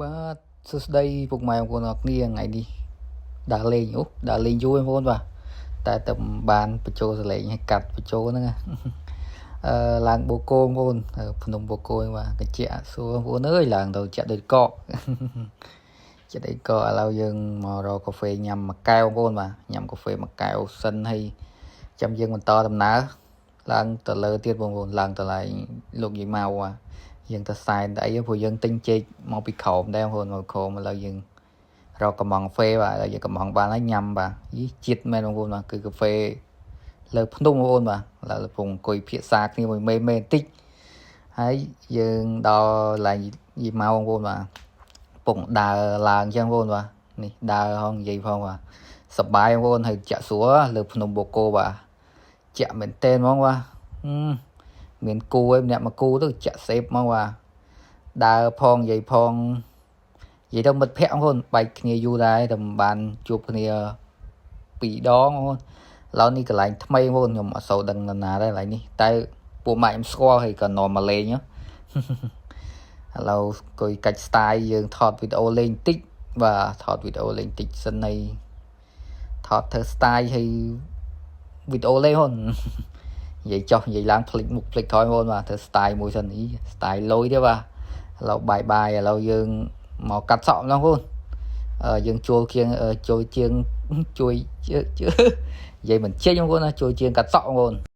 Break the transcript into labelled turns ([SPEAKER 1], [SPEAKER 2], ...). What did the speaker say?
[SPEAKER 1] បាទសួស្តីពុកម៉ែបងប្អូនអរគ្នាថ្ងៃនេះដើរលេងអូដើរលេងយូរបងប្អូនបាទតែតែបានបញ្ចូលសលេងឲ្យកាត់បញ្ចូលហ្នឹងណាអឺឡើងបូកូបងប្អូនភ្នំបូកូបាទកញ្ជាក់សួរបងប្អូនអើយឡើងទៅចាក់ដូចកកចិត្តអីក៏ឥឡូវយើងមករកកាហ្វេញ៉ាំមួយកែវបងប្អូនបាទញ៉ាំកាហ្វេមួយកែវសិនហើយចាំយើងបន្តដំណើរឡើងទៅលើទៀតបងប្អូនឡើងទៅឡើងលោកយាយម៉ៅបាទយើងទៅសែនទៅអីព្រោះយើងទិញចេកមកពីក្រោមដែរបងប្អូនមកក្រោមឥឡូវយើងរកកំងកាហ្វេបាទឥឡូវយើងកំងបានហើយញ៉ាំបាទយីជាតិមែនបងប្អូនបាទគឺកាហ្វេលើភ្នំបងប្អូនបាទឥឡូវកំពុងអង្គុយភាសាគ្នាមួយមេមេបន្តិចហើយយើងដល់ឡើងយីម៉ៅបងប្អូនបាទកំពុងដើរឡើងអញ្ចឹងបងប្អូនបាទនេះដើរហងនិយាយផងបាទសប្បាយបងប្អូនហើយចាក់ស្រួលលើភ្នំបូកូបាទចាក់មែនតើហ្មងបាទមានគូឯម្នាក់មកគូទៅចាក់សេបហ្មងបាទដើរផងនិយាយផងនិយាយទៅមិត្តភ័ក្តិបងប្អូនបែកគ្នាយូរដែរតែមិនបានជួបគ្នាពីរដងបងប្អូនឥឡូវនេះកន្លែងថ្មីបងប្អូនខ្ញុំអត់សូវដឹងនរណាដែរកន្លែងនេះតែពួកម៉ាក់ខ្ញុំស្គាល់ហើយក៏នាំមកលេងឥឡូវអង្គុយកាច់ style យើងថតវីដេអូលេងបន្តិចបាទថតវីដេអូលេងបន្តិចសិននៃថតធ្វើ style ហើយវីដេអូលេងហូននិយាយចុះនិយាយឡើងភ្លេចមុខភ្លេចក្រោយបងប្អូនបាទធ្វើ style មួយសិននេះ style លយទេបាទឥឡូវបាយបាយឥឡូវយើងមកកាត់សក់ម្ដងបងប្អូនយើងជួលជាងចូលជាងជួយនិយាយមិនចេញបងប្អូនណាជួយជាងកាត់សក់បងប្អូន។